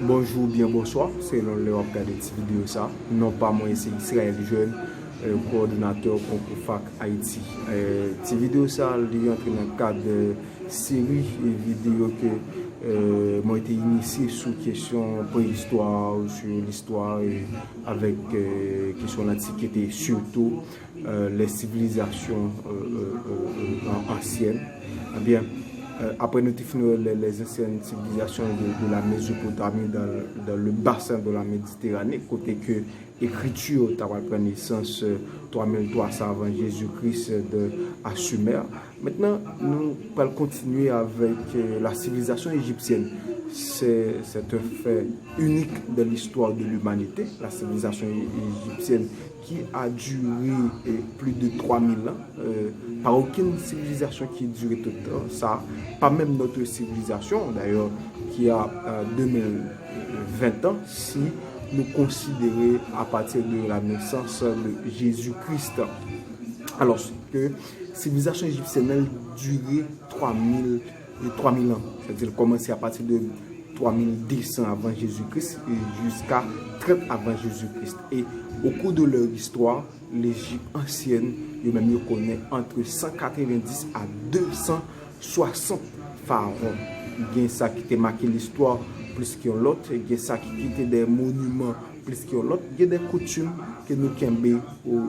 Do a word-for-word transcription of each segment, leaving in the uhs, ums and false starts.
Bonjou oubyen bonswa, selon lè w ap gade ti videyo sa. Non pa mwen se Israël Jeune, euh, kowòdonatè konkou Fac Haïti. Euh, ti videyo sa, li rantre nan kad, euh, seri videyo ke, euh, mwen te inisye sou kesyon preyistwa, sou listwa, euh, avèk, euh, kesyon lantikite sitou, euh, les civilisations, euh, euh, euh, euh, an- anciennes. Ebyen, euh, apre nou te fin wè les, les anciennes civilisations de, de la Mésopotamie dans, dans le bassin de la Méditerranée, kote ke ekriti ta pral pran nesans, euh, twa mil twa san avan Jezi Kris, euh, de, a Sumer. Mentnan, nou pral kontinye avèk, euh, la civilisation égyptienne. C'est, c'est un fait unique dans l'histoire de l'humanité. La civilisation é- égyptienne qui a duré, euh, plus de trois mille ans. Euh, pa okenn sivilizasyon ki dire tout tan sa, pa menm notre civilisation, d'ailleurs, qui a, euh, deux mille vingt ans, si nou konsidere à partir de la naissance de Jésus-Christ. Alors que sivilizasyon ejipsyèn nan dire twa mil, twa mil an. Sètadi, l kòmanse apati de twa mil de san avan Jezi Kris e jiska trant avan Jezi Kris. E au cours de leur histoire, Lejip ansyèn, yo menm yo konnen ant san katrevenndis a de san swasant farawon. Gen sa ki te make listwa plis ke yon lòt, gen sa ki kite de moniman plis ke yon lòt, gen de koutim ke nou kenbe o,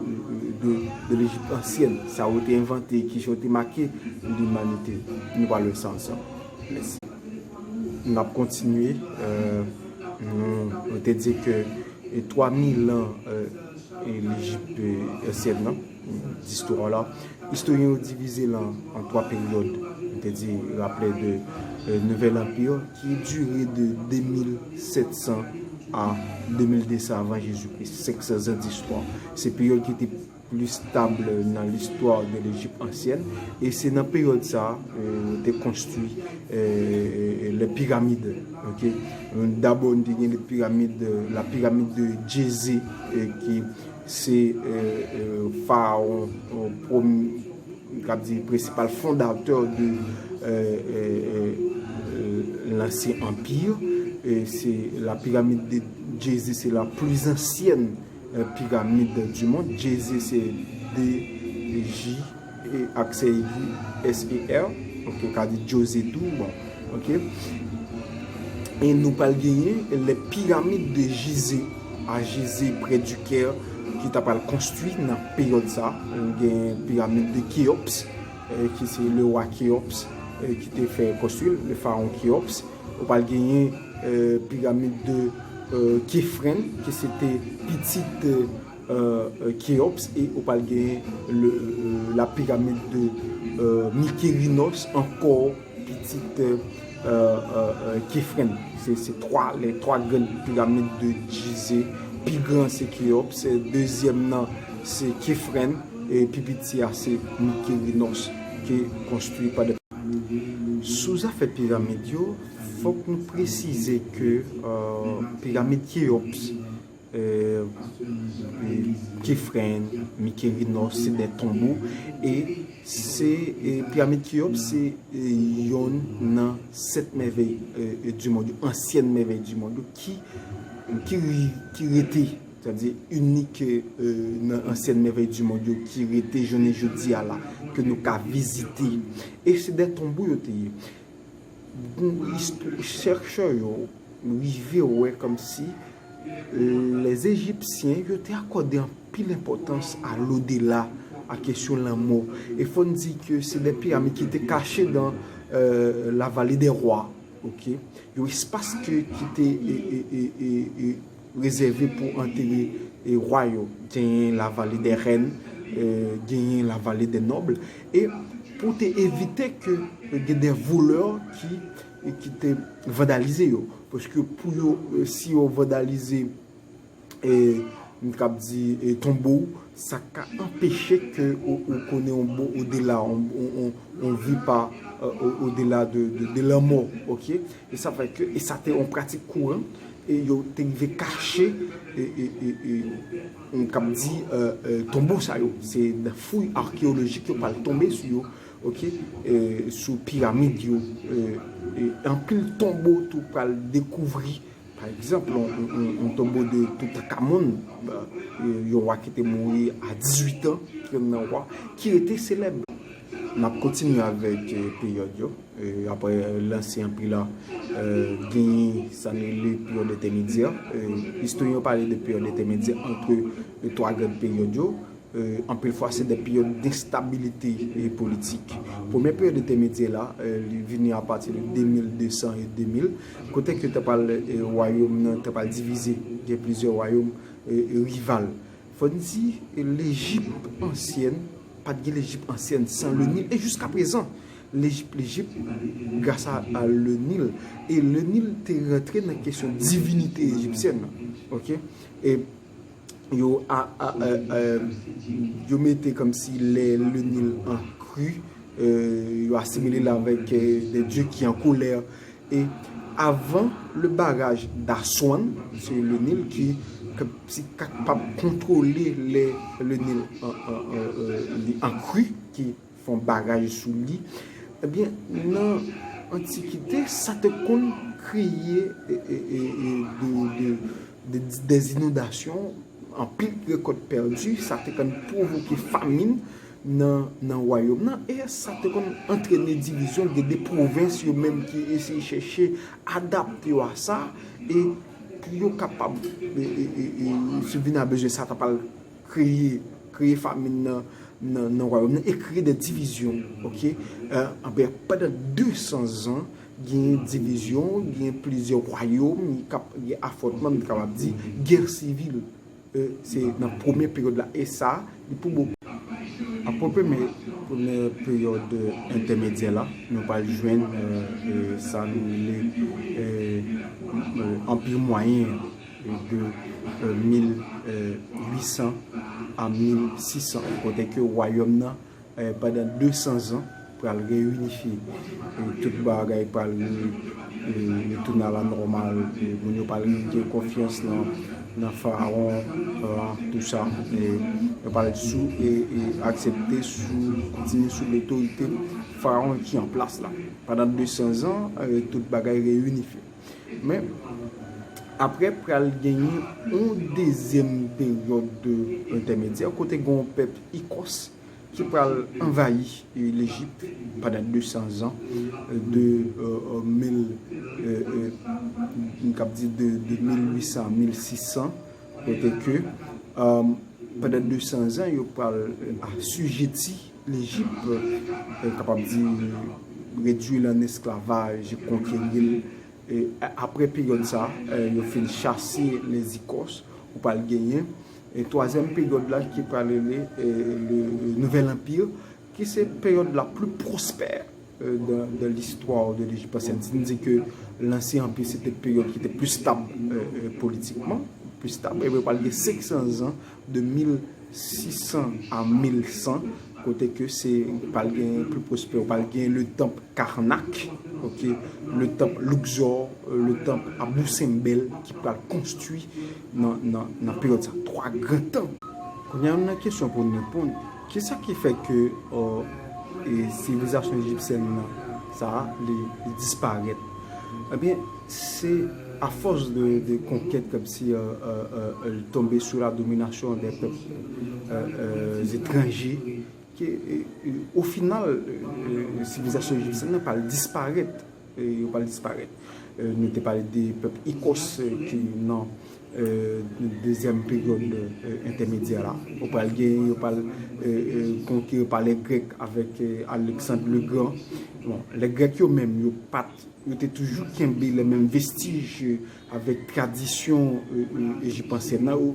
de, de Lejip ansyèn. Sa yo te envante, ki jan yo te make limanite. Nou pral wè sa ansanm. Mèsi. N ap kontinye. Euh, nou, nou te di ke e twa mil an, euh, e Lejip, euh, ansyèn nan, distwa la. Istoryen yo divize l an, an twa peryòd. Nou te di, raple de, euh, Nouvel Empire, ki dire de de mil sèt san a de mil de san avan Jezi Kris, senk san zan distwa. Se peryòd ki te pli stab nan listwa de Lejip ansyèn, e se nan peryòd sa a, euh, te konstwi, euh, les pyramides, ok? Dabò, nou te gen les pyramides, la pyramide de Djézé, euh, ki se, euh, euh, farawon, euh, pwem-, m ka di prensipal fondatè de, euh, euh, euh, euh, lansyen anpi. E se la pyramide de Djézé, se la pli ansyèn euh, pyramide du monde. Djézé se D J e aksè egi S E R. Ok, ka di Djozé tou, bon, ok. E nou pral genyen les pyramides de Gizeh, a Gizeh, près du Caire, ki ta pral konstwi nan peryòd sa. Nou gen pyramide de Khéops, euh, ki se le wa Khéops, euh, ki te fè konstwi, le pharaon Khéops. Ou pral genyen, euh, pyramide de, euh, Khéphren, ki se te pitit, euh, euh, Khéops, e ou pral genyen le, euh, la pyramide de, euh, Mykérinos, ankò pitit, euh, euh, euh, Khéphren. Se, se twa, les trois grandes pyramides de Gizeh. Pi gran se Khéops, dezyèm nan se Khéphren, e pi piti a se Mykérinos, ki konstwi pa de Sou zafè piramid yo, fòk nou presize ke, euh, piramid Khéops, euh, e Khéphren, Mykérinos, se de tonbo, e se, e piramid Khéops se, e, yonn nan sèt mèvèy, e, e, du monde, ansyèn mèvèy du monde, ki, ki, ki rete, sètadi inik, e, nan ansyèn mèvèy du monde yo ki rete jounen jodi a la, ke nou ka vizite. E se de tonbo yo te ye. Bon, ist-, chèchè yo rive wè kòmsi les Égyptiens yo te akòde anpil enpòtans a l'au-delà, a kesyon lanmò. E fò n di ke se de piramid ki te kache dans, euh, la vallée des rois. Ok? Yon espas ke, ki te, e, e, e, e, e, rezève pou antere, e, wa yo. Genyen la vallée des reines, e, genyen la vallée des nobles. E pou te evite ke, e, gen de volè ki, e, ki te vandalize yo. Paske pou yo, e, si yo vandalize e, m kab di, e, tonbo w, sa ka anpeche ke ou, ou konnen yon bon odela, yon, yon, yon, yon vi pa, e, o-, odela de, de, de lanmò, ok? E sa fè ke, e sa te yon pratik kouran, e yo te rive kache, e, e, e, e, m kab di, e, e, tonbo sa yo. Se nan fouy akeyolojik yo pral tonbe sou yo, ok? E, sou piramid yo, e, e, anpil tonbo tou pral dekouvri, Pa egzanp, yon, yon, yon, yon tonbo de Toutankhamon, euh, yon wa ki te mouri a dizuit an, ki te nan wa, ki rete selèb. N ap kontinye avèk, euh, peryòd yo. Euh, apre, euh, lansyen anpi la, euh, genyen sa n rele peryòd entèmedyè. Euh, istoryen yo pale de peryòd entèmedyè ant, euh, twa gran peryòd yo. Euh, anpil fwa, se de peryòd denstabilite, euh, politik. Premye peryòd entèmedyè la, euh, li vini apati de de mil de san e de mil, kote ke ta pral, euh, wayòm nan ta pral divize, gen plizyè wayòm, euh, rival. Fò n di, euh, Lejip ansyèn, pa t gen Lejip ansyèn san le Nil, e jiska prezan, Lejip, Lejip, gras a, a le Nil. E le Nil te rantre nan kesyon divinite ejipsyèn nan. Oke? E yo a, a, euh, euh, yo mete kòmsi le, le Nil an kri, euh, yo asimile l avèk, euh, des dieux qui en colère. E avan le barrage d'Aswan, se le Nil ki, ki kapab kontwole le, le Nil an, an, an, euh, li an kri, ki fè yon baraj sou li. Ebyen, nan Antikite, sa te konn kreye, e, e, e, e, de, de, de, des inondations, anpil rekòt pèdi, sa te konn pwovoke famin nan, nan wayòm nan, e sa te konn antrene divizyon, gen de pwovens yo menm ki eseye chèche adapte yo a sa, e pou yo kapab, e, e, e, e, sibvini a bezwen sa, ta pral kreye, kreye famin nan, nan, nan wayòm nan e kreye de divizyon, oke? Euh, anben, pandan de san zan, gen divizyon, gen plizyè wayòm, k ap gen afwontman, m kapab di, gè sivil. Euh, se nan premye peryòd la, e sa, li pou bon. Apre premye, premye peryòd, euh, entèmedyè la, nou pral jwenn, euh, euh, sa nou rele, euh, euh, Anpi Mwayen an, de, euh, mil uit san a mil sis san, kote ke wayòm nan, euh, pandan de san zan, pral reyinifye. E tout bagay pral re-, re-, retounen a la nòmal. E moun yo pral gen konfyans nan, nan farawon, euh, tou sa. E yo pral sou, e, e aksepte sou, kontinye sou lotorite farawon ki an plas la. Pandan de san zan, euh, tout bagay reyinifye. Men, apre, pral genyen yon dezyèm peryòd entèmedyè, kote gen yon pèp Ikòs ki pral anvayi, e, Lejip pandan de san zan, e, de, e, e, mil, e, e, m kab di de, de mil uit san a mil sis san, kote ke, e, pandan de san zan, yo pral, e, asijeti Lejip, e, kapab di, redwi l an esklavaj, konkeri l. E, a-, apre peryòd sa, e, yo fin chase les Ikòs, ou pral genyen, e, twazyèm peryòd la ki pral rele, e, le, le Nouvel Empire, ki se peryòd la pli pwospè, e, de, de l'histoire de l'Égypte ancienne. Si n di ke Lansyen Anpi se te peryòd ki te pli stab, e, e, politikman, pli stab, e pral gen senk san zan de mil sis san a mil san, kote ke se pral gen pli pwospè, pral gen le tanp Karnak, oke, le tanp Luxor, le tanp Abou Simbel ki pral konstwi nan, nan, nan peryòd sa. Twa gran tanp. Kounye a, nou nan kesyon pou n reponn. Kisa ki fè ke, e, sivilizasyon ejipsyèn nan, sa a, li, li disparèt? Ebyen, se afòs de, de konkèt, kòmsi, e, e, e, e, tonbe sou la dominasyon de pèp, e, e, etranje, ke, e, e, o final, e, e, sivilizasyon ejipsyèn nan pral disparèt. E, yo pral disparèt. E, nou te pale de pèp Ikòs, e, ki nan, e, dezyèm peryòd, e, entèmedyè la. Yo pral gen, yo pral, e, e, konkeri pa lè Grèk avèk, e, Alexandre le Grand. Bon, lè Grèk yo menm, yo pa t, yo te toujou kenbe lè menm vestij, e, avèk tradisyon, e, e, Ejip ansyen nan. Yo,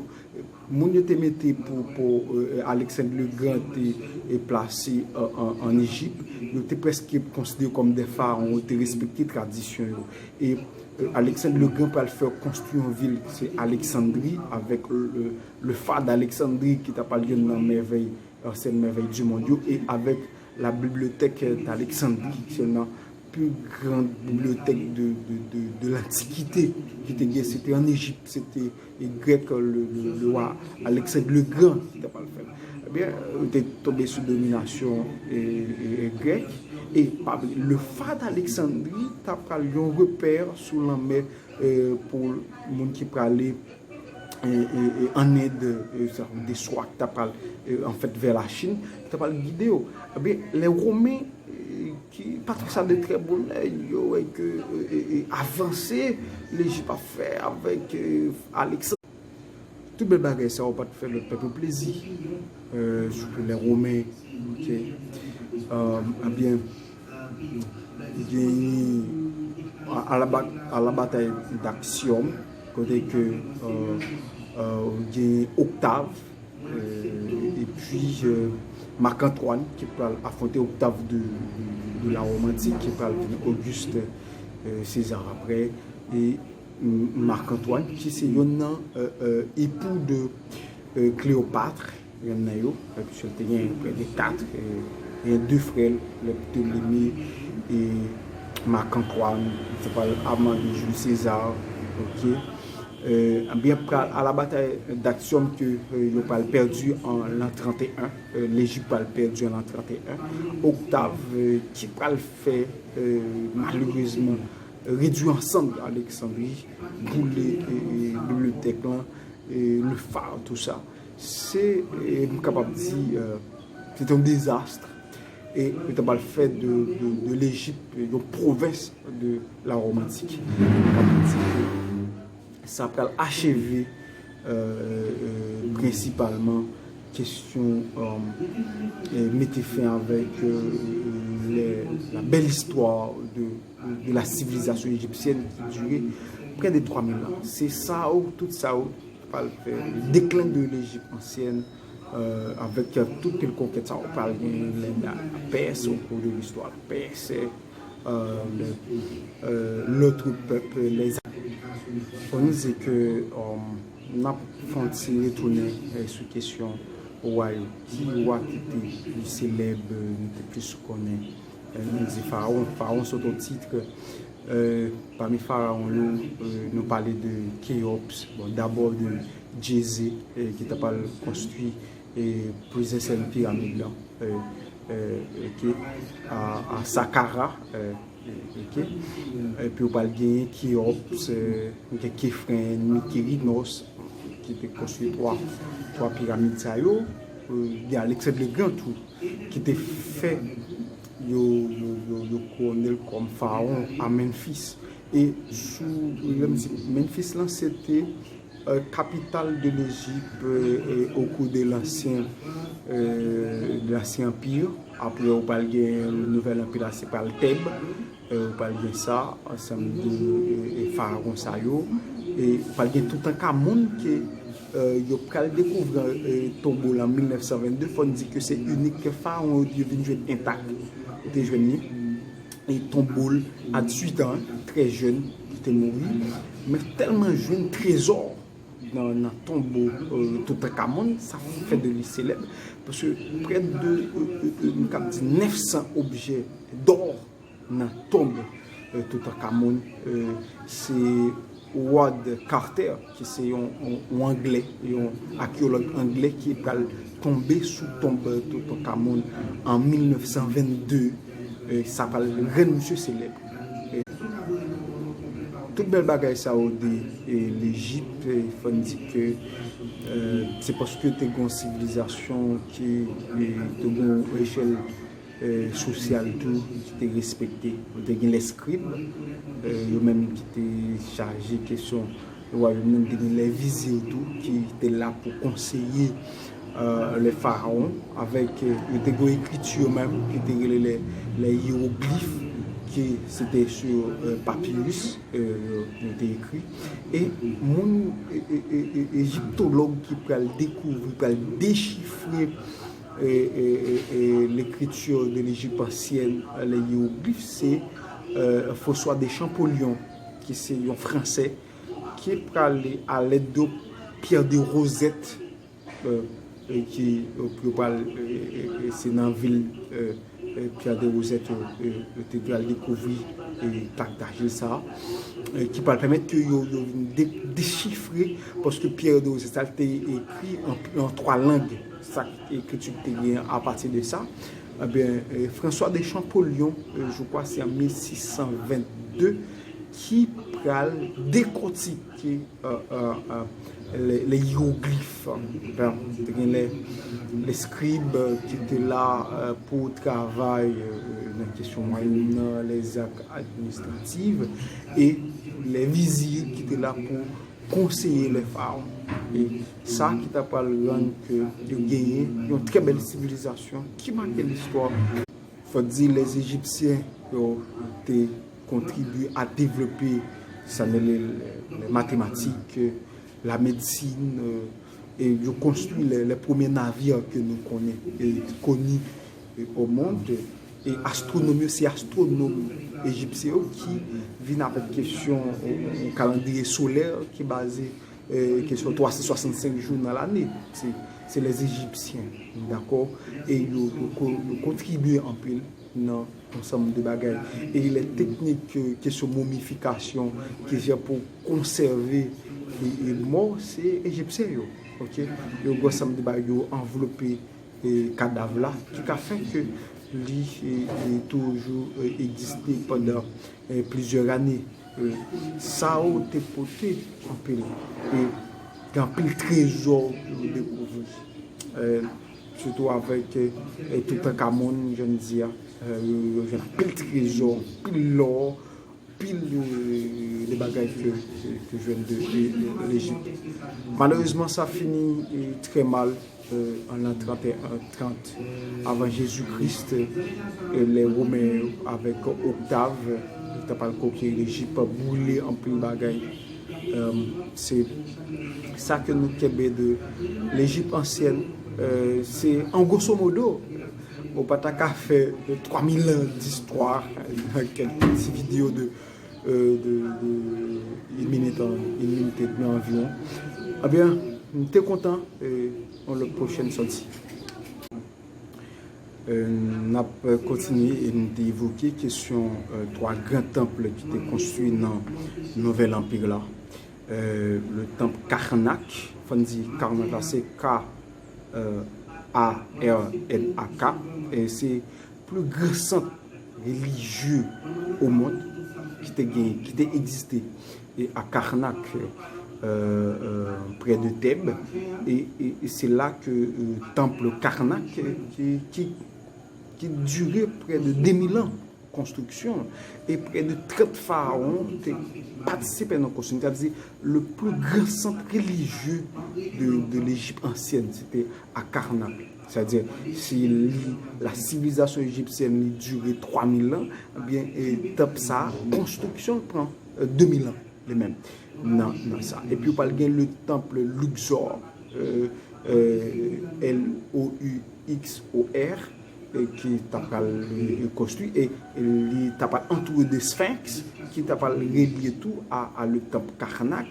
moun yo te mete pou, pou, e, Alexandre le Grand te, e, plase an, an, an Ejip, yo te prèske konsidere kòm de farawon, yo te respekte tradisyon yo. E, e, Alexandre le Grand pral fè konstwi yon vil, se Alexandrie, avèk le, le phare d'Alexandrie, ki ta pral youn nan mèvèy, ansyen mèvèy du monde yo, e avèk la bibliothèque d'Alexandrie, ki se nan pi gran bibliyotèk de, de, de, de lantikite ki te gen, se te an Ejip, se te, e, Grèk, le, le, le wa Alexandre le Grand ki te pral fè l. Ebyen, yo te tonbe sou dominasyon, e, e, e, Grèk, e pa bliye, le phare d'Alexandrie ta pral yon repè sou lanmè euh, pou moun ki prale e, e, e, an End, e, sa, de swa ki ta pral, e, an fèt, vè Lachin, ki ta pral gide yo. Ebyen, lè Women, e, ki pa t fè sa de trè bonè, yo wè ke, e, e, e, avanse Lejip ap fè avèk, e, Aleksann. Tout bèl bagay sa yo pa t fè lòt pèp yo plezi. E, sitou lè Women, ok. E, ebyen, genyen a, a la ba-, a la bataille d'Actium, kote ke, euh, euh, genyen Octave, euh, epi, euh, Marc-Antoine ki pral afwonte Octave de, de, de la Rome antique, ki pral vin Auguste, euh, César apre, e, mm, Marc-Antoine, ki se youn nan, euh, euh, epou de, euh, Cléopâtre, youn nan yo, epi l te gen prè de kat, e, gen de frè l, lè Ptolémée e Marc-Antoine, ki pral amande Jules César, ok. E, ebyen, pral a la bataille d'Actium ke, e, yo pral pèdi an l'an trente et un, e, Lejip pral pèdi an l'an trente et un. Octave, e, ki pral fè, e, malerezman, redwi an sann Alexandrie, boule, e, e, bibliyotèk lan, e, le phare, tout sa. Se, e, m kapab di, e, se te yon dezas. E yo ta pral fè de, de, de Lejip, e, yon pwovens de la Rome antique. M kapab di ke sa pral acheve, e, e, prensipalman kesyon, e, e, mete fen avèk, e, le, la belle histoire de, de la civilisation égyptienne qui durait près de trois mille ans. Se sa yo, tout sa yo, pral fè le déclin de l'Égypte ancienne, euh, avèk, euh, tout pil konkèt sa yo pral gen la, la Perse au cours de l'histoire, la Perse, euh, le, euh, l'autre peuple, les. Fò nou di ke, euh, n ap fè yon ti retounen, euh, sou kesyon wa yo. Ki wa ki te pli selèb, euh, nou te plis konnen? Euh, nou di Farawon. Farawon se yon tit, euh, pami Farawon yo, euh, nou pale de Khéops, bon, dabò de Djezé, euh, ki ta pral konstwi, euh, plizyè sèl piramid lan, euh, euh, ok, a, a Saqqara, euh, euh, ok. Epi ou pral genyen Khéops, euh, gen Khéphren, Mykérinos, ki te konstwi twa, twa piramid sa yo, euh, gen Alexandre le Grand tou, ki te fè yo, yo, yo, yo kouwonnen l kòm farawon a Memphis. E sou, lè m di Memphis lan, se te, euh, kapital de Lejip, euh, e au cours de l'ancien, euh, de l'ancien empire. Apre, ou pral gen nouvèl anpi la, se pral Tèb. Euh, ou pral gen sa, ansanm de, euh, euh, farawon sa yo. E ou pral gen Toutankhamon ke, euh, yo pral dekouvri, euh, tonbo l an mil nèf san vennde. Fò n di ke se inik farawon yo vin jwenn entak. Ou te jwenn li. E tonbo l a dizuit an, trè jèn, li te mouri. Men tèlman jwenn trezò nan, nan tonbo, euh, Toutankhamon, sa fè de li selèb, paske prè de, euh, euh, euh, m kab di nèf san objè dò nan tonb, euh, Toutankhamon, euh, se Howard Carter, ki se yon, yon, yon Anglè, yon akeyològ anglè ki pral tonbe sou tonb Toutankhamon an mil nèf san vennde. Euh, sa pral rann misye selèb. Euh, tout bèl bagay sa yo de, euh, Lejip, euh, fò n di ke, euh, se paske te gen yon sivilizasyon ki, euh, te gen yon echèl, euh, sosyal tou ki te respekte. Ou te gen lèskrib, euh, yo menm ki te chaje kesyon wayòm nan, te gen lè vizir tou ki te la pou konseye, euh, lè farawon, avèk, euh, yo te gen ekriti yo menm ki te rele lè, lè iyewoglif, ki se te sou, euh, papiris, euh, yo te ekri. E moun, e, e, e, e, ejiptològ ki pral dekouvri, pral dechifre, e, e, e, e, l'écriture de l'Égypte ancienne, les hiéroglyphes, se, euh, François de Champollion, ki se yon Fransè, ki prale a lèd de Pierre de Rosette, euh, e ki, euh, yo pral, euh, euh, euh, se nan vil, euh, euh, Pierre de Rosette yo, euh, yo te pral dekouvri, euh, tak dajil sa, euh, ki pral pèmèt ke yo, yo vin de-, dechifre, paske Pierre de Rosette sa te ekri an, an twa lang, sa ekriti te gen apati de sa. Ebyen, euh, François de Champollion, euh, je crois se an mil sis san vennde, ki pral dekontike euh, euh, euh, les, les hiéroglyphes. Bon, te gen les, les scribes ki te la euh, pou travay euh, nan kesyon mwayèn nan, les actes administratifs, e les vizirs ki te la pou konseye le pharaon. E sa ki ta pral rann ke yo genyen yon trè bèl sivilizasyon ki make listwa. Fò di les Égyptiens yo te kontribye a devlope sa n rele matematik, la medsin, e yo konstwi le, le premye navir ke nou konnen e koni au monde. E astwonòm yo, se astwonòm ejipsyen yo ki vin avèk kesyon yon kalandriye solè ki baze euh, ki se twa san swasannsenk jou nan lane. Se, se les Égyptiens, dakò? E yo, yo, ko- yo kontribye anpil nan yon ansanm de bagay. E les teknik euh, kesyon momifikasyon, kesyon pou konsève e, e mò, se ejipsyen yo. Ok? Yo gen ansanm de bagay, yo anvlope e kadav la, ki ka fè ke li e, e toujou e, egziste pandan e, plizyè ane. E, sa yo te pote anpil e gen anpil trezò yo dekouvri. E, sitou avèk e, e Toutankamon, jan n di a, e, yo, yo jwenn anpil trezò, anpil lò, pil euh, de bagay ke, ke, ke jwenn de, de, de Lejip. Malerezman, sa fini euh, trè mal euh, an lan trant e en, trant avan Jezi Kris, euh, lè Women yo avèk Oktav, yo t ap al konkeri Lejip, boule anpil bagay. Euh, se sa ke nou kenbe de Lejip ansyèn, euh, se an grosso modo, ou pa ta ka fè twa mil an distwa nan kèk ti videyo de euh, de, de une minute, en- une minute et demie environ. Ebyen, m te kontan euh, yon lòt pwochèn sòti. Euh, n ap kontinye e n te evoke kesyon euh, twa gran tanp ki te konstwi nan Nouvèl Anpi la. Euh, le tanp Karnak, fò n di Karnak la, se K euh, A R N A K, e se pli gran sant relijye au monde ki te gen, ki te egziste e a Karnak, euh, euh, prè de Tèb, e, e, e se la ke euh, tanp Karnak ki, ki, ki dire prè de de mil an konstriksyon, e prè de trant farawon te patisipe nan konstriksyon, sa vle di le pli gran sant relijye de, de Lejip ansyèn, se te a Karnak. Sa vle di, si li, la sivilizasyon ejipsyèn li dire twa mil an, ebyen, e, tanp sa, konstriksyon l pran euh, de mil an, li menm, nan, nan sa. Epi ou pral gen le tanp Luxor, euh, euh, L O U X O R, euh, ki ta pral euh, konstwi, e, e li ta pral antoure de Sphinx, ki ta pral relye tou a, a le tanp Karnak.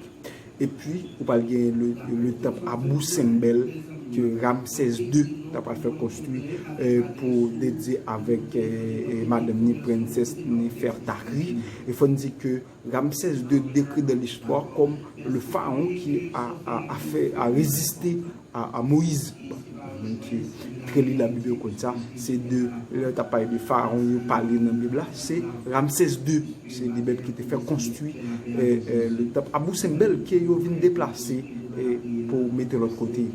Epi ou pral gen le, le tanp Abou Simbel, ke Ramsès de ta pral fè konstwi euh, pou dedye avèk euh, euh, madanm ni, prensès Nefertari. E fò n di ke Ramsès de dekri dans l'histoire comme le pharaon qui a, a, a fait, a résisté à, à Moïse. Bon, moun ki trè li Labib yo konn sa, se de, lè yo t ap pale de farawon yo pale nan Bib la, se Ramsès de, se li menm ki te fè konstwi euh, euh, le tanp Abou Simbel ke yo vin deplase euh, pou mete lòt kote.